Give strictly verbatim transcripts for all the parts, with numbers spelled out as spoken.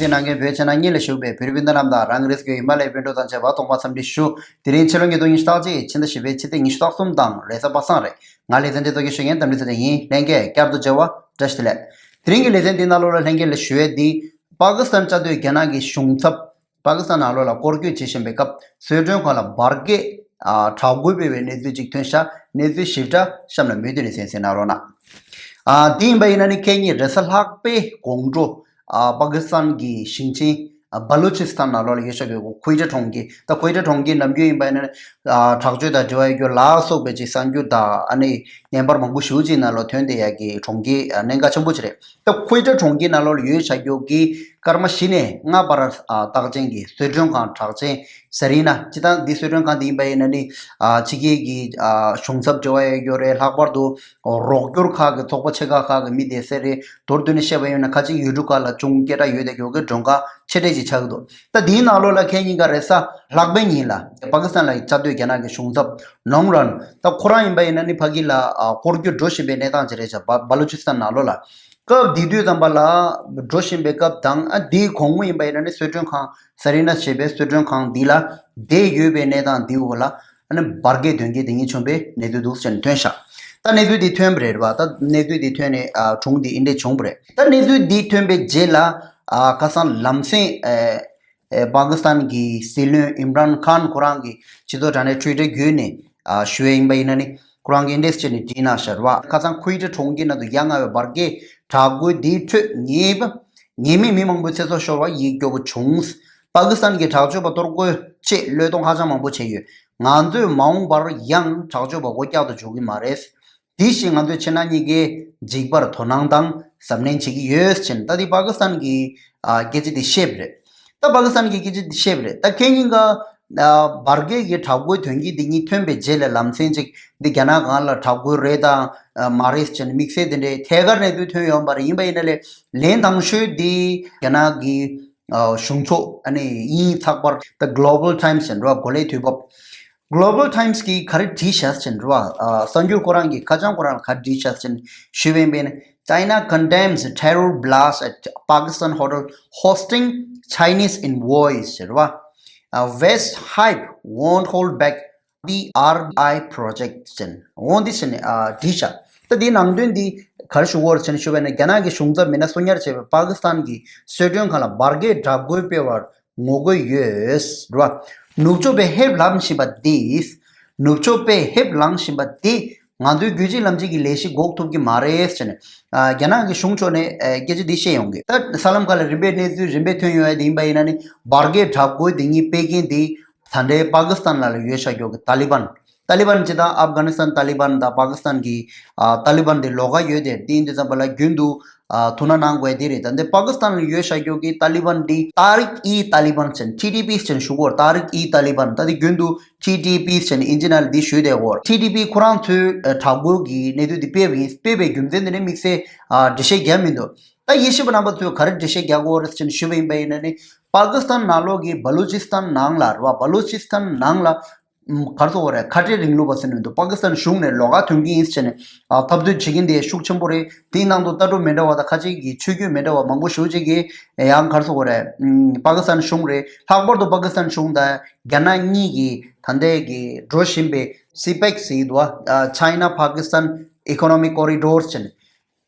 དེ་ནང་གི་བོད་ཕྱི་ནང་གཉིས་ལ་བཞུགས་པའི་བོད་རིགས་སྤུན་ཟླ་རྣམས་དང་རང་གི་རིགས་ཀྱི་ཡུལ་མ་ལས་བོད་འགྲོ་དང་བཅས་པ་ཐོག་མ་འཚམས་འདྲི་ཞུ། དེ་རིང་ཕྱི་ལོ་ཉིས་སྟོང་ཉི་ཤུ་རྩ་གཅིག་ཕྱི་ཟླ་བཞི་པའི་ཕྱི་ཚེས་ཉི་ཤུ་རྩ་གསུམ་དང་རེས་གཟའ་པ་སངས་རེད། ང་ལེ་ཚན་འདི་ཚོ་གི་ཞུ་མཁན་དམ་འདི་ཚོ་དེ་ཡིན། ལྷན་རྒྱས་བསྐྱར་དུ་མཇལ་བ་བཀྲ་ཤིས་བདེ་ལེགས། དེ་རིང་གི་ལེ་ཚན་འདི་ནང་ལོགས་ལ་ལྷན་རྒྱས་ལ་ཞུ་ཡས་འདི། པ་ཀི་སི་ཐན་བཅའ་སྡོད་རྒྱ་ནག་གི་གཞུང་ཚབ་པ་ཀི་སི་ཐན་ནང་ལོགས་ལ་སྐོར་སྐྱོད་བྱེད་བཞིན་པའི་སྐབས་གསོལ་མགྲོན་ཁང་ལ་འབར་གས་ཨ་དྲག་རྒོལ་སྤེལ་བའི་གནས་ཚུལ་ཅིག་ཐོན་ཤག་གནས་ཚུལ་ཞིབ་ཕྲ་གཤམ་ལ་མུ་མཐུད་ནས་གསན་གཟིགས་གནང་རོགས་གནང་། ཨ་དེ་ཡིན་པ་ཡིན་ན་ནི་ཁེ་ཉིན་རེས་གཟའ་ལྷག་པའི་དགོང་དྲོ་ཨ་པ་ཀི་སི་ཐན་གྱི་ཞིང་ཆེན་ཨ་བ་ལུ་ཆི་སི་ཐན་ནང་ལོགས་ལ་ཡོད་ཤག་གི་ཁུའི་ཊ་གྲོང་ཁྱེར། ད་ཁུའི་ཊ་གྲོང་ཁྱེར་ནམ་རྒྱུན་ཡིན་པ་ཡིན་ན་ནི་ཨ་དྲག་སྤྱོད་དང་འབྲེལ་བ་ཡོད་རྒྱུ་ལ་སོགས་པའི་ཅིག་གསར་འགྱུར་དང་ཨ་ནི་བརྙན་པར་མང་པོ་ཞེ་པོ་ཅིག་ནང་ལོགས་ཐོན་བསྡད་ཡག་གི་གྲོང་ཁྱེར་ཨ་གནད་འགག་ཆེན་པོ་ཅིག་རེད། ད་ཁུའི་ཊ་གྲོང་ཁྱེར་ནང་ལོགས་ལ་ཡོད་བྱ་རྒྱུ་གི་སྐར་མ་བཞི་ནས་ལྔ་བར་ཨ་རྟགས་ཅན་གྱི་གསོལ་མགྲོན་ཁང་གྲགས་ཅན་ཟེ་རི་ན། སྤྱིར་བཏང་འདི་གསོལ་མགྲོན་ཁང་འདི་ཡིན་པ་ཡིན་ན་ནི་ཨ་ཕྱི་རྒྱལ་གྱི་ཨ་གཞུང་ཚབ་འབྲེལ་བ་ཡོད་རྒྱུ་རེད། ལྷག་པར་དུ་རོགས་སྐྱོར་ཁག་གི་ཚོགས་པ་ཆེ་ཁག་ཁག་གི་མི་བསྡད་ས་རེད། མདོར་བསྡུས་ནས་བཤད་པ་ཡིན་ན་ཁ་ཅིག་ཡུལ་གྲུ་ཁག་ལ་ཅུང་སྐད་གྲགས་ཡོད་བསྡད་རྒྱུ་གི་མགྲོན་ཁང་ཆེ་གྲས་ཅིག་ཆགས་ཀྱི་འདུག་ད་འདིའི་ནང་ལོགས་ལ་ཁེ་ཉིན་ཀ་རེས་གཟའ་ལྷག་པའི་ཉིན་ལ་པ་ཀི་སི་ཐན་ལ་བཅའ་སྡོད་རྒྱ་ནག་གི་གཞུང་ཚབ་ནོང་རན། ད་ཁོ་རང་ཡིན་པ་ཡིན་ན་ནི་ཕ་གི་ལ་ཨ་སྐོར་སྐྱོད་འགྲོ་བཞིན་པའི་གནས་སྟངས་ཅིག་རེད་ཤག་བ་བ་ལུ་ཆི་སི་ཐན་ནང་ལོགས་ལ། སྐབས་དེ་དུས་ཙམ་པ་ལ་འགྲོ་བཞིན་པའི་སྐབས་དང་ཨ་དེའི་གོང་མོ་ཡིན་པ་ཡིན་ན་ནི་གསོལ་མགྲོན་ཁང་ཟེ་རི་ན་ཞེས་པའི་གསོལ་མགྲོན་ཁང་འདི་ལ་བསྡད་ཡོད་པའི་གནས་སྟངས་འདིའི་འོག་ལ་ཨ་ནི་འབར་གས་དོན་རྐྱེན་དེ་གཉིས་བྱུང་བའི་གནས་ཚུལ་འདུག་ཟེར་ནས་ཐོན་ཤག་ད་གནས་ཚུལ་འདི་ཐོན་པ་རེད་བ། ད་གནས་ཚུལ་འདི་ཐོན་ནས་ཨ་གྲོང་འདི་འདི་འདྲས་བྱུང་བ་རེད། ད་གནས་ཚུལ་འདི་ཐོན་པའི་རྗེས་ལ་ཨ་ཁ་སང་ལམ་སེང་ཨ་ཨེ་པ་ཀི་སི་ཐན་གྱི་སྲིད་བློན་ཨིམ་རན་ཁཱན་ཁོ་རང་གིས་སྤྱི་ཚོགས་དྲ་གནས་ཊུའི་ཊར་བརྒྱུད་ནས་ཨ་ཞུ་ཡས་ཡིན་པ་ཡིན་ན་ནི་ཁོ་རང་གིས་འདི་འདྲས་བྱས་ནས་བྲིས་གནང་ཤག་རེད་བ། ཁ་སང་ཁུའི་ཊ་གྲོང་ཁྱེར་ནང་དུ་ཡ་ང་བའི་འབར་གས་དྲག་རྒོལ་འདིའི་ཁྲོད་ཉེས་པ་ཉེས་མེད་མི་མང་པོའི་ཚེ་སྲོག་ཤོར་བ་ཡིད་སྐྱོ་པོ་བྱུང་། པ་ཀི་སི་ཐན་གྱི་དྲག་སྤྱོད་པ་གཏོར་རྒོལ་ཆེད་བློས་གཏོང་ཧ་ཅང་མང་པོ་བྱས་ཡོད། ང་ཚོས་མ་འོངས་པར་ཡང་དྲག་སྤྱོད་པ་སྒོ་བཀྱག་ཏུ་འཇུག་གི་མ་རེད། དེ་བཞིན་ང་ཚོས་ཕྱི་ནང་གཉིས་ཀའི་འཇིགས་པར་དོ་སྣང་དང་གཟབ་ནན་བྱེད་ཀྱི་ཡོད་ཅེས་ད་ལྟའི་པ་ཀི་སི་ཐན་གྱི་ཨ་སྐད་ཆ་དེ་བཤད་པ་རེད། ད་པ་ཀི་སི་ཐན་གྱི་སྐད་ཆ་དེ་བཤད་པ་རེད། ད་ཁེ་ཉིན་ཀ་ཨ་འབར་གས་ཀྱི་དྲག་པོའི་དོན་རྐྱེན་འདི་གཉིས་ཐོན་པའི་རྗེས་ལ་ལམ་སེང་ཅིག་འདི་རྒྱ་ནག་སྒང་ལ་དྲག་རྒོལ་རེད་དང་ཨ་མ་རེད་ཅེས་དམིགས་བསལ་དེ་འདྲའི་ཐད་ཀར་གནས་ཚུལ་ཐོན་ཡོད་པ་རེད། ཡིན་པ་ཡིན་ན་ལས་ལན་དང་ཤོས་འདི་རྒྱ་ནག་གི་ཨ་གཞུང་ཕྱོགས་ཨ་ནི་དབྱིན་ཡིག་ཚགས་པར་The Global Times་ཟེར་བ་གོ་ལའི་དུས་བབ། Global Times་གིས་ག་རེ་བྲིས་ཤག་ཟེར་ན་རེད་བ། ཨ་གསར་འགྱུར་ཁོ་རང་གིས་ཁ་བྱང་ཁོ་རང་ལ་ག་རེ་བྲིས་ཤག་ཟེར་ན་ཞུས་པ་ཡིན་པས་ན། China condemns terror blast at Pakistan hotel hosting Chinese envoys་ཟེར་བ། ཨ་West hype won't hold back the R B I project་ཟེར་ན་འོ་འདི་ཟེར་ནས་ཨ་བྲིས་ཤག་ད་འདིའི་ནང་དོན་འདི་ག་རེ་ཞུ་དགོས་རེད་ཟེར་ན་ཞུས་པ་ཡིན་ན། རྒྱ་ནག་གི་གཞུང་ཚབ་མི་སྣ་སུ་ཉར་བྱས་པའི་པ་ཀི་སི་ཐན་གྱི་གསོལ་མགྲོན་ཁང་ལ་འབར་གས་དྲག་རྒོལ་སྤེལ་བར་ངོ་རྒོལ་ཡོད་རེད་བ། ནུབ་ཕྱོགས་པས་ཧེབ་ལངས་བཞིན་པ་འདིས། ནུབ་ཕྱོགས་པས་ཧེབ་ལངས་བཞིན་པ་འདིས་ང་ཚོའི་རྒྱུད་གཅིག་ལམ་གཅིག་གི་ལས་གཞི་འགོག་ཐུབ་ཀྱི་མ་རེད་ཟེར་ནས་ཨ་རྒྱ་ནག་གི་གཞུང་ཕྱོགས་ནས་ཨ་སྐད་ཆ་འདི་བཤད་ཡོང་གི། ད་ས་ལམ་ཁག་ལ་རིམ་པས་གནས་ཚུལ་རིམ་པས་ཐོན་ཡོང་ཡ་དེ་ཡིན་པ་ཡིན་ན་ནི་འབར་གས་དྲག་རྒོལ་འདི་གཉིས་སྤེལ་མཁན་འདི་ད་ལྟའི་པ་ཀི་སི་ཐན་ནང་ལ་ཡོད་བཞག་རྒྱུ་གི་ཏཱ་ལི་བན། ཏཱ་ལི་བན་སྤྱིར་བཏང་ཨབ་གྷ་ནི་སི་ཐན་ཏཱ་ལི་བན་དང་པ་ཀི་སི་ཐན་གྱི་ཨ་ཏཱ་ལི་བན་དེ་ལོགས་ཀ་ཡོད་དེ། དེ་ཡིན་དུས་ཙམ་པ་ལ་རྒྱུན་དུ་ཨ་ཐུགས་སྣང་གནང་དགོས་དེ་རེད། ད་ལྟའི་པ་ཀི་སི་ཐན་ལ་ཡོད་བཞག་རྒྱུ་གི་ཏཱ་ལི་བན་འདི་ཏཱ་རིག་ཨི་ཏཱ་ལི་བན་ཟེར་ནས་ཊི་ཏི་པི་ཟེར་ནས་ཞུ་གི་ཡོད་རེད། ཏཱ་རིག་ཨི་ཏཱ་ལི་བན། ད་དེ་རྒྱུན་དུ་ཊི་ཏི་པི་ཟེར་ནས་ཨིན་ཇི་ནང་ལ་འདི་ཞུས་བསྡད་ཡོད་རེད། ཊི་ཏི་པི་ཁོ་རང་ཚོས་ཨ་དྲག་རྒོལ་གྱི་གནས་ཚུལ་འདི་སྤེལ་བ་ཡིན། སྤེལ་བའི་རྒྱུ་མཚན་དེ་ནི་དམིགས་བསལ་ཨ་འགྲེལ་བཤད་རྒྱག་མི་འདུག་ད་དབྱེ་ཞིབ་པ་རྣམ་པ་ཚོས་ག་རེ་འགྲེལ་བཤད་རྒྱག་དགོས་རེད་ཟེར་ནས་ཞུས་པ་ཡིན་པ་ཡིན་ན་ནི། པ་ཀི་སི་ཐན་ནང་ལོགས་ཀྱི་བ་ལུ་ཅི་སི་ཐན་ནང་ལ་རེད་བ། བ་ལུ་ཅི་སི་ཐན་ནང་ལ་ཨམ་ག་རེ་ཟེར་དགོས་རེད། ཁ་བྲལ་རིང་ལུགས་པ་ཟེར་ནས་འདུག་པ་ཀི་སི་ཐན་གཞུང་ནས་ལོགས་ཀ་ཐོན་གྱི་ཡིན་ཟེར་ནས་ཨ་འཐབ་རྩོད་བྱེད་མཁན་དེ་ཤུགས་ཆེན་པོ་རེད། དེའི་ནང་དུ་ལྟ་གྲུབ་མི་འདྲ་བ་དང་ཁ་ཅིག་གི་ཆོས་བརྒྱུད་མི་འདྲ་བ་མང་པོ་ཞེ་པོ་ཅིག་གིས་ཡང་ག་རེ་ཟེར་དགོས་རེད། ཨམ་པ་ཀི་སི་ཐན་གཞུང་རེད། ལྷག་པར་དུ་པ་ཀི་སི་ཐན་གཞུང་དང་རྒྱ་ནག་གཉིས་ཀྱི་ད་ལྟའི་གི་འགྲོ་བཞིན་པའི་སི་པེག་ཟེར་གྱི་འདུག་བ། ཨ་China Pakistan Economic Corridor་ཟེར་ནས།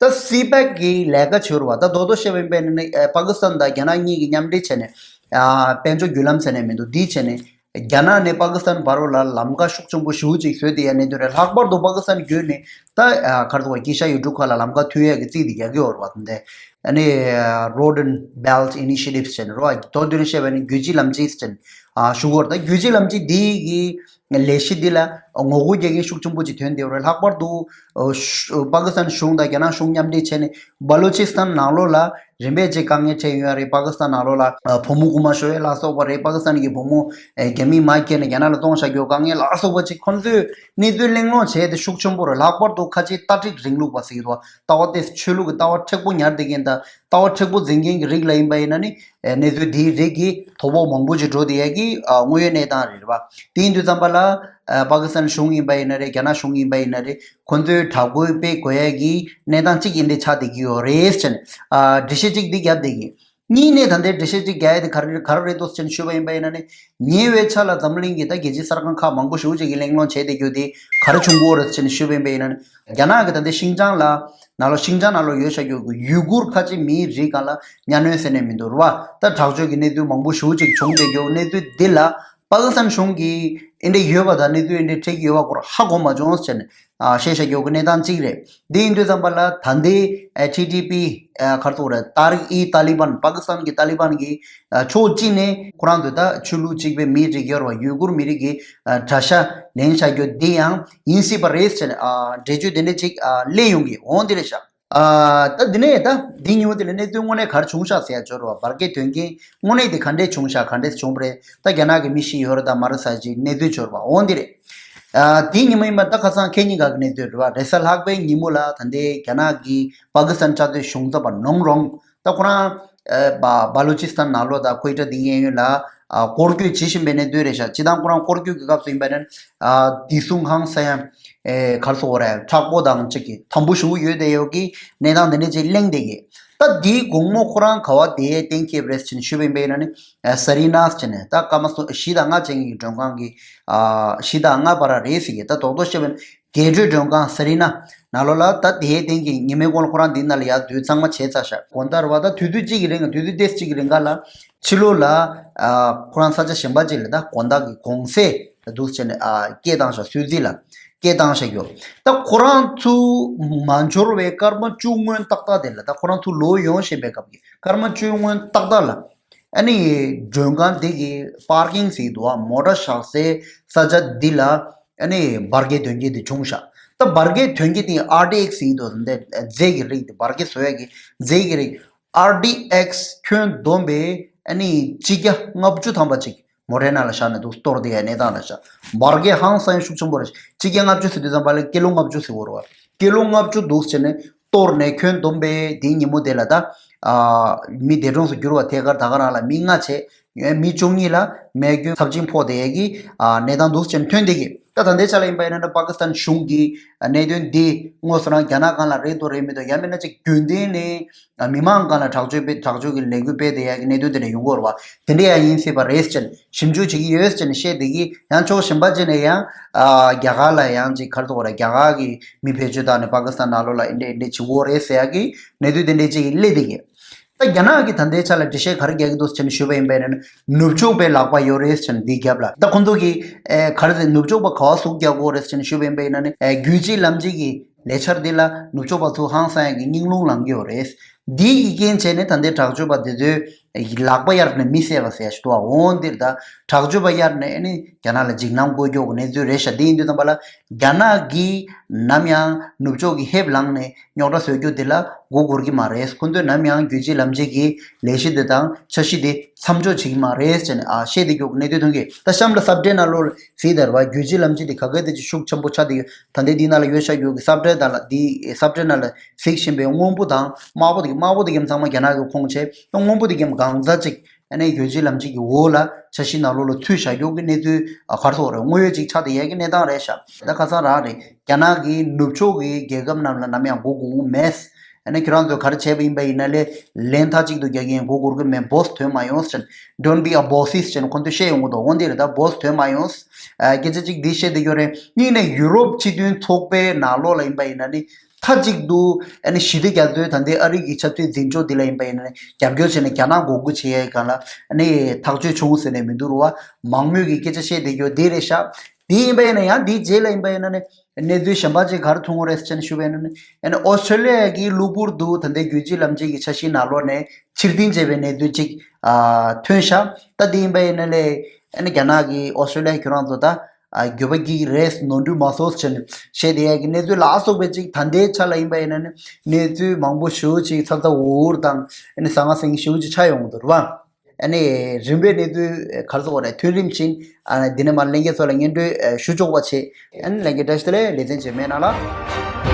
ད་སི་པེག་གི་ལས་ཀ་བྱེད་རུ་བ། ད་རྡོག་རྡོག་བཤད་པ་ཡིན་པས་ནི་ཨ་པ་ཀི་སི་ཐན་དང་རྒྱ་ནག་གཉིས་ཀྱིས་མཉམ་འབྲེལ་བྱས་ནས་ཨ་དཔལ་འབྱོར་བརྒྱུད་ལམ་ཟེར་ནས་མི་འདུག་འདི་བྱས་ནས་རྒྱ་ནག་ནས་པ་ཀི་སི་ཐན་བར་རུ་ལ་ལམ་ཁ་ཤུགས་ཆེན་པོ་ཞེ་པོ་ཅིག་བཟོས་ཏེ་ཡ་གནས་དོན་རེད། ལྷག་པར་དུ་པ་ཀི་སི་ཐན་བརྒྱུད་ནས་ད་ཨ་ག་རེ་ཟེར་བ། དཀྱིལ་ཤར་ཡུལ་གྲུ་ཁག་ལ་ལམ་ཁ་མཐུད་ཡས་ཀྱི་རྩིས་དེ་རྒྱག་གི་ཡོད་རེད་བ། དེ་འདྲ་ཨ་ནི་Road and Belt Initiative་ཟེར་ནས་རེད་བ། མདོར་བསྡུས་ནས་བཤད་པ་ཡིན་ན་རྒྱུད་གཅིག་ལམ་གཅིག་ཟེར་ནས་ཨ་ཞུ་གི་ཡོད་རེད། ད་རྒྱུད་གཅིག་ལམ་གཅིག་འདི་གི་ལས་གཞི་འདི་ལ་ངོ་རྒོལ་རྒྱག་མཁན་ཤུགས་ཆེན་པོ་ཅིག་ཐོན་བསྡད་ཡོད་རེད། ལྷག་པར་དུ་ཨོ་ཤ་པ་ཀི་སི་ཐན་གཞུང་དང་རྒྱ་ནག་གཞུང་མཉམ་འབྲེལ་བྱས་ནས་བ་ལུ་ཅི་སི་ཐན་ནང་ལོགས་ལ་རིམ་པས་ཅིག་དཀའ་ངལ་འཕྲད་ཡོང་ཡ་རེད། པ་ཀི་སི་ཐན་ནང་ལོགས་ལ་ཨ་བུ་མོ་རྐུན་མ་ཤོར་ཡ་ལ་སོགས་པ་རེད། པ་ཀི་སི་ཐན་གྱི་བུ་མོ་ཨེ་རྒྱ་མིས་མར་ཁྱེར་ནས་རྒྱ་ནག་ལ་གཏོང་བཞག་རྒྱུ་དཀའ་ངལ་ལ་སོགས་པ་ཅིག་ཁོང་ཚོས་གནས་ཚུལ་གླེང་སློང་བྱས་ཏེ་ཤུགས་ཆེན་པོ་རེད། ལྷག་པར་དུ་ཁ་ཆེ་ཏ་ཏྲིག་རིང་ལུགས་པ་ཟེར་གྱི་འདུག་བ། ལྟ་བ་དེ་ཆོས་ལུགས་ཀྱི་ལྟ་བ་མཁྲེགས་པོ་ཉར་བསྡད་མཁན་དང་ལྟ་བ་མཁྲེགས་པོ་འཛིན་མཁན་གྱི་རིགས་ལ་ཡིན་པ་ཡིན་ན་ནི། ཨེ་གནས་ཚུལ་འདིའི་རིགས་ཀྱི་དོ་ཕོག་མང་པོ་ཅིག་འགྲོ་བསྡད་ཡ་གི་ཨ་དངོས་ཡོད་གནས་སྟངས་རེད་བ། དེ་ཡིན་དུས་ཙམ་པ་ལ་ཨ་པ་ཀི་སི་ཐན་གཞུང་ཡིན་པ་ཡིན་ན་རེད། རྒྱ་ནག་གཞུང་ཡིན་པ་ཡིན་ན་རེད། ཁོ་ཚོས་དྲག་རྒོལ་སྤེལ་དགོས་ཡ་གི་གནས་སྟངས་གཅིག་ཡིན་འདྲ་ཆགས་བསྡད་ཀྱི་ཡོད་རེད་ཟེར་ནས་ཨ་འགྲེལ་བཤད་ཅིག་འདི་བརྒྱབ་བསྡད་ཀྱི། གཉིས་ནས་ད་ལྟའི་འགྲེལ་བཤད་ཅིག་རྒྱག་ཡ་དེ་ག་རེ་ག་རེ་རེད་འདུག་ཟེར་ནས་ཞུས་པ་ཡིན་པ་ཡིན་ན་ནི། ཉེ་བའི་ཆར་ལ་འཛམ་གླིང་གི་ད་རྒྱལ་སྤྱིའི་གསར་ཁང་ཁག་མང་པོ་ཞེ་པོ་ཅིག་གིས་གླེང་སློང་བྱས་བསྡད་རྒྱུ་དེ་ག་རེ་བྱུང་གི་ཡོད་རེད་ཟེར་ནས་ཞུས་པ་ཡིན་པ་ཡིན་ན་ནི། རྒྱ་ནག་གི་ད་ལྟའི་ཤིང་ཅང་ལ་ནང་ལོགས་ཤིང་ཅང་ནང་ལོགས་ཡོད་བཞག་རྒྱུ་གི་ཡུ་གུར་ཁ་ཆེ་མིའི་རིགས་སྒང་ལ་གཉའ་གནོན་ཟེར་ནས་མི་འདུག་རེད་བ། ད་དྲག་སྤྱོད་ཀྱི་གནས་ཚུལ་མང་པོ་ཞེ་པོ་ཅིག་བྱུང་བསྡད་རྒྱུ་གནས་ཚུལ་འདི་ལ། པ་ཀི་སི་ཐན་གཞུང་གིས་ཨེ་འདྲ་ཡོད་པ་དང་གནས་ཚུལ་ཨེ་འདྲ་འཕྲད་ཀྱི་ཡོད་པ་སྐོར་ཧ་གོ་མ་བྱུང་ཟེར་ནས་ཨ་བཤད་བཞག་རྒྱུ་གི་གནས་སྟངས་གཅིག་རེད། འདི་ཡིན་དུས་ཙམ་པ་ལ་ད་ལྟའི་ཨེ་ཊི་ཊི་པི་ཨ་ག་རེ་ཟེར་དགོས་རེད། ཏཱ་རིག་ཨི་ཏཱ་ལི་བན། པ་ཀི་སི་ཐན་གྱི་ཏཱ་ལི་བན་གྱིས་ཨ་ཕྱོགས་གཅིག་ནས་ཁོ་རང་ཚོ་ད་ཆོས་ལུགས་གཅིག་པའི་མིའི་རིགས་ཡོད་རེད་བ། ཡུ་གུར་མི་རིགས་ཀྱི་ཨ་གྲྭ་ཤག་ལེན་བཞག་རྒྱུ་འདི་ཡང་ཡིན་སྲིད་པ་རེད་ཟེར་ནས་ཨ་འགྲེལ་བརྗོད་དེ་འདྲ་ཅིག་ཨ་སླེབས་ཡོང་གི་འོང་འདི་རེད་ཤག་ཨ་ད་འདི་ནས་ད་འདི་ཉིན་མོ་དེ་ལ་གནས་ཚུལ་དངོས་གནས་ག་རེ་བྱུང་ཤག་ཟེར་ཡ་ཅིག་ཡོད་རེད་བ། འབར་གས་ཐོན་རྐྱེན་དངོས་གནས་དེ་ག་འདྲས་བྱུང་ཤག་ག་འདྲས་བྱུང་བ་རེད། ད་རྒྱ་ནག་གི་མི་ཤི་ཡོད་རེད་ད་མ་རེད་ཟེར་ཅིག་གནས་ཚུལ་ཅིག་ཡོད་རེད་བ། འོ་འདི་རེད། ཨ་དེའི་ཉིན་མོ་ཡིན་པ་ད་ཁ་སང་ཁེ་ཉིན་ག་གི་གནས་ཚུལ་རེད་བ། རེས་གཟའ་ལྷག་པའི་ཉིན་མོ་ལ་ད་ལྟའི་རྒྱ་ནག་གི་པ་ཀི་སི་ཐན་དྲག་སྤྱོད་གཞུང་ཚབ་པ་ནོང་རོང་ད་ཁོ་རང་ཨ་བ་བ་ལུ་ཅི་སི་ཐན་ནང་ལོགས་དང་ཁོའི་ཊ་དེ་གའི་གཡས་གཡོན་ལ་ཨ་སྐོར་སྐྱོད་བྱེད་བཞིན་པའི་གནས་ཚུལ་རེད་ཤག་སྤྱིར་བཏང་ཁོ་རང་སྐོར་སྐྱོད་ཀྱི་སྐབས་སུ་ཡིན་པ་ནི་ཨ་བདེ་སྲུང་ཧང་སང་ཡང་ཨེ་ག་རེ་ཟེར་དགོས་རེད། མཁྲེགས་པོ་དང་ཅིག་གི་དམ་པོ་ཞེ་པོ་ཡོད་བསྡད་ཡོད་ཀྱི་གནས་སྟངས་དེ་འདྲ་ཅིག་གླེང་བསྡད་ཀྱི། ད་དེའི་དགོང་མོ་ཁོ་རང་ག་བ་དེ་གཏན་འཁེལ་རེད་ཟེར་ནས་ཞུས་པ་ཡིན་པ་ཡིན་ན་ནི་ཨ་སེ་རི་ནཱ་ཟེར་ནས་ད་སྐར་མ་སུམ་བཞི་དང་ལྔ་ཅན་གྱི་མགྲོན་ཁང་གི་ཨ་བཞི་དང་ལྔ་བར་རེད་ཟེར་གྱི། ད་རྡོག་རྡོག་བཤད་པ་ཡིན་ན། རྒྱས་སྤྲོས་མགྲོན་ཁང་སེ་རི་ན་ནང་ལོགས་ལ་ད་དེའི་སྟེང་གི་ཉི་མའི་གོང་ལ་ཁོ་རང་འདི་ནང་ལ་ཡར་འཛུལ་ཚང་མ་བྱས་ཚར་ཤག་དགོང་དག་རེད་བ། ད་དུས་ཚོད་གཅིག་གི་རིང་དུས་ཚོད་ཏོག་ཙམ་གཅིག་གི་རིང་ག་ལ་ཕྱི་ལོགས་ལ་ཨ་ཁོ་རང་ས་ཆ་གཞན་པ་ཅིག་ལ་ད་དགོང་དག་གི་གུང་སེང་འདུག་བྱས་ནས་ཨ་སྐད་བཏང་ཤག་སུད་སི་ལ་སྐད་བཏང་ཤག་ཡོད། ད་ཁོ་རང་ཚོ་མ་འབྱོར་བའི་སྐར་མ་བཅུ་སྔོན་ཏག་ཏག་དེ་ལ། ད་ཁོ་རང་ཚོ་ལོག་ཡོང་བཞིན་པའི་སྐབས་ཀྱི་སྐར་མ་བཅུ་སྔོན་ཏག་ཏག་ལ་ཨ་ནི་མགྲོན་ཁང་དེ་གི་པར་ཀིང་ཟེར་གྱི་འདུག་བ། མོ་ཊ་བཞག་སའི་ས་ཆ་འདི་ལ། ཨ་ནི་འབར་གས་ཐོན་སྐྱེད་དེ་བྱུང་ཤག་ད་འབར་གས་ཐོན་སྐྱེད་དེ་ཨར་ཌི་ཨེག་སི་ཡིན་དུས་འདི་རྫས་ཀྱི་རིགས་དེ་འབར་གས་བཟོ་ཡ་གི་རྫས་ཀྱི་རིགས་ཨར་ཌི་ཨེག་སི་ཁྱོན་བསྡོམས་པས་ཨ་ནི་སྤྱི་རྒྱ་ལྔ་བཅུ་ཐམ་པ་ཅིག་མོ་ཊའི་ནང་ལ་བཞག་ནས་འདུག་སྟོར་བསྡད་ཡ་གནས་སྟངས་རེད་ཤག་འབར་གས་ཧང་སང་ཤུགས་ཆེན་པོ་རེད། སྤྱི་རྒྱ་ལྔ་བཅུ་ཟེར་དུས་ཙམ་པ་ལ་ཀི་ལོ་ལྔ་བཅུ་ཟེར་གྱི་ཡོད་རེད་བ། ཀི་ལོ་ལྔ་བཅུ་འདུག་བྱས་ནས་གཏོར་ནས་ཁྱོན་བསྡོམས་པས་དེའི་ཉིན་མོ་དེ་ལ་ད་ཨ་མི་འདས་གྲོངས་སུ་གྱུར་བ་ཐད་ཀར་ད་ག་རང་ལ་མི་ལྔ་བྱས། མི་བཅུ་གཉིས་ལ་རྨས་སྐྱོན་ཚབས་ཆེན་ཕོག་བསྡད་ཡས་ཀྱི་ཨ་གནས་སྟངས་འདུག་ཅེས་ཐོན་བསྡད་ཀྱི། ད་ད་ལྟའི་ཆ་ལ་ཡིན་པ་ཡིན་ན་ནི་པ་ཀི་སི་ཐན་གཞུང་གི་ཨ་གནད་དོན་འདི་དངོས་སུ་རང་རྒྱ་ནག་སྒང་ལ་རེད་འདུག་རེད་མི་འདུག་ཡང་མིན་ན་ཅིག་རྒྱུན་ལྡན་ནས་ཨ་མི་མང་སྒང་ལ་དྲག་སྤྱོད་སྤེལ་དྲག་སྤྱོད་ཀྱི་ལས་འགུལ་སྤེལ་བསྡད་ཡས་ཀྱི་གནད་དོན་དེ་འདྲ་ཡོང་གི་ཡོད་རེད་བ། དེ་འདྲ་ཡང་ཡིན་སྲིད་པ་རེད་ཅེས་ཞིབ་འཇུག་བྱེད་ཀྱི་ཡོད་ཅེས་བཤད་བསྡད་ཀྱི། ཡང་ཕྱོགས་གཞན་པ་ཅིག་ནས་ཡང་ཨ་རྒྱ་གར་ལ་ཡང་ཅིག་ག་རེ་ཟེར་དགོས་རེད། རྒྱ་གར་གྱི་མི་བེད་སྤྱོད་བཏང་ནས་པ་ཀི་སི་ཐན་ནང་ལོགས་ལ་འདི་འདྲ་འདི་འདྲ་བྱེད་ཀྱི་ཡོད་རེད་ཟེར་ཡས་ཀྱི་གནད་དོན་དེ་འདྲ་ཅིག་སླེབས་བསྡད་ཀྱི། ད་རྒྱ་ནག་གིས་ད་ལྟའི་ཆ་ལ་འགྲེལ་བཤད་ག་རེ་རྒྱག་གི་འདུག་ཟེར་ནས་ཞུས་པ་ཡིན་པ་ཡིན་ན་ནི་ནུབ་ཕྱོགས་པའི་ལག་པ་ཡོད་རེད་ཟེར་ནས་འདིའི་རྒྱབ་ལ། ད་ཁོང་ཚོ་གིས་ཨེ་ག་རེ་ཟེར། ནུབ་ཕྱོགས་པ་ག་བ་ཟུག་རྒྱག་གི་ཡོད་རེད་ཟེར་ནས་ཞུས་པ་ཡིན་པ་ཡིན་ན་ནི་ཨེ་རྒྱུད་གཅིག་ལམ་གཅིག་གི་ལས་འཆར་འདི་ལ་ནུབ་ཕྱོགས་པ་ཚོ་ཧང་སང་ཡག་གི་སྙིང་རླུང་ལངས་ཀྱི་ཡོད་རེད། འདིའི་རྐྱེན་བྱས་ནས་ད་ལྟའི་དྲག་སྤྱོད་པ་འདི་ཚོས་ལག་པ་གཡར་ནས་མི་བསད་པ་ཟེར་ཡ་ཞིག་འདུག་བ། འོ་འདིར་ད་དྲག་སྤྱོད་པ་གཡར་ནས་ཨ་ནི་རྒྱ་ནག་ལ་འཇིགས་སྣང་བཀོད་རྒྱུ་གི་གནས་ཚུལ་རེད་ཤག་འདི་ཡིན་དུས་ཙམ་པ་ལ་རྒྱ་ནག་གིས་ནམ་ཡང་ནུབ་ཕྱོགས་ཀྱི་ཧེབ་ལངས་ནས་རྙོག་དྲ་བཟོ་རྒྱུ་འདི་ལ་མགོ་སྒུར་གྱི་མ་རེད། ཁོ་ཚོས་ནམ་ཡང་རྒྱུད་གཅིག་ལམ་གཅིག་གི་ལས་གཞི་འདི་དང་འཆར་གཞི་འདི་མཚམས་འཇོག་བྱེད་ཀྱི་མ་རེད་ཟེར་ནས་ཨ་བཤད་བསྡད་རྒྱུ་གི་གནད་དོན་ཐོན་གྱི། ད་གཤམ་ལ་སབ་ཊའེཊ་ནང་ལོགས་ལ་གཟིགས་དང་རེད་བ། རྒྱུད་གཅིག་ལམ་གཅིག་འདི་ག་གེ་དེ་ཅིག་ཤུགས་ཆེན་པོ་ཆགས་བསྡད་ཡོད། ད་ལྟའི་འདི་ནང་ལ་ཡོད་ཤག་རྒྱུ་གི་སབ་ཊའེཊ་ནང་ལ་འདི་སབ་ཊའེཊ་ནང་ལ་གཟིགས་བཞིན་པའི་སྔོན་པོ་དང་དམར་པོ་དེ་གི་དམར་པོ་དེ་གི་ཚང་མ་རྒྱ་ནག་གི་ཁོངས་བྱས། ད་སྔོན་པོ་དེ་གི་གང་ཟག་ཅིག་ཨ་ནི་རྒྱུད་གཅིག་ལམ་གཅིག་གི་འོག་ལ་འཆར་གཞི་ནང་ལོགས་ལ་ཚུད་བཞག་རྒྱུ་གི་གནས་ཚུལ་ཨ་ག་རེ་ཟེར་དགོས་རེད། དངོས་ཡོད་ཅིག་ཆགས་བསྡད་ཡས་ཀྱི་གནས་སྟངས་རེད་ཤག་ད་ཁ་སང་རང་རེད། རྒྱ་ནག་གིས་ནུབ་ཕྱོགས་ཀྱི་རྒྱལ་ཁབ་རྣམས་ལ་ནམ་ཡང་མགོ་སྒུར་གྱི་མེད། ཨ་ནི་ཁྱོད་རང་ཚོས་ག་རེ་བྱས་པ་ཡིན་པ་ཡིན་ན་ལས་ལན་མཐའ་གཅིག་ཏུ་རྒྱག་གི་ཡིན། མགོ་སྒུར་གྱི་མེད། བོ་སི་ཐོན་མ་ཡོང་ཟེར། Don't be a bosses ཟེར་ནས་ཁོ་ཚོས་བཤད་ཡོང་གི་འདུག་འོན་ཏེ་རེད། ད་བོ་སི་ཐོན་མ་ཡོང་། ཨ་སྐད་ཆ་གཅིག་འདི་བཤད་བསྡད་ཡོད་རེད། གཉིས་ནས་ཡུ་རོབ་སྤྱི་མཐུན་ཚོགས་པའི་ནང་ལོགས་ལ་ཡིན་པ་ཡིན་ན་ནི་མཐའ་གཅིག་ཏུ་ཨ་ནི་ཞི་བདེ་རྒྱ་མཚོའི་ད་ལྟའི་ཨ་རི་གི་ཆབ་སྲིད་འཛིན་སྐྱོང་འདི་ལ་ཡིན་པ་ཡིན་ན་ནི་རྒྱབ་སྐྱོར་བྱས་ནས་རྒྱ་ནག་མགོ་སྒུར་བྱེད་ཡས་སྒང་ལ་ཨ་ནི་ཐག་གཅོད་བྱུང་ཟེར་ནས་མི་འདུག་རེད་བ། མང་མོས་ཀྱི་སྐད་ཆ་བཤད་བསྡད་ཡོད་འདི་རེད་ཤག་འདི་ཡིན་པ་ཡིན་ན་ཡང་འདིའི་རྗེས་ལ་ཡིན་པ་ཡིན་ན་ནི་གནས་ཚུལ་གཞན་པ་ཅིག་ག་རེ་ཐོན་གྱི་རེད་ཟེར་ནས་ཞུས་པ་ཡིན་ན་ནི་ཨ་ནི་ཨོ་སི་ཀྲོ་ལི་ཡ་གི་གློ་བུར་དུ་ད་ལྟའི་རྒྱུད་གཅིག་ལམ་གཅིག་གི་འཆར་གཞིའི་ནང་ལོགས་ནས་ཕྱིར་འཐེན་བྱས་པའི་གནས་ཚུལ་ཅིག་ཨ་ཐོན་ཤག་ད་འདི་ཡིན་པ་ཡིན་ན་ལས་ཨ་ནི་རྒྱ་ནག་གིས་ཨོ་སི་ཀྲོ་ལི་ཡ་ཁྱོད་རང་ཚོ་ད་ཨ་འགྱོད་པ་སྐྱེ་གི་རེད། ནོར་འཁྲུལ་མ་བཟོ་ཟེར་ནས་བཤད་བསྡད་ཡ་གི་གནས་ཚུལ་ལ་སོགས་པའི་ཅིག་ད་ལྟའི་ཆ་ལ་ཡིན་པ་ཡིན་ན་ནི་གནས་ཚུལ་མང་པོ་ཞེ་པོ་ཅིག་ཚ་ཚ་འུར་འུར་དང་ཨ་ནི་ཟང་ངེ་ཟིང་ངེ་ཞེ་པོ་ཅིག་ཆགས་ཡོང་གི་འདུག་རེད་བ། ཨ་ནི་རིམ་པས་གནས་ཚུལ་ག་རེ་ཟེར་དགོས་རེད། ཐོན་རིམ་བཞིན་ཨ་ནི་འདི་ནས་མར་ལྷན་རྒྱས་ཚོ་ལ་སྙན་སྒྲོན་ཞུ་ཆོག་པ་བྱེད། ཨ་ནི་ལྷན་རྒྱས་བཀྲ་ཤིས་བདེ་ལེགས། ལེ་ཚན་རྗེས་མའི་ནང་ལ།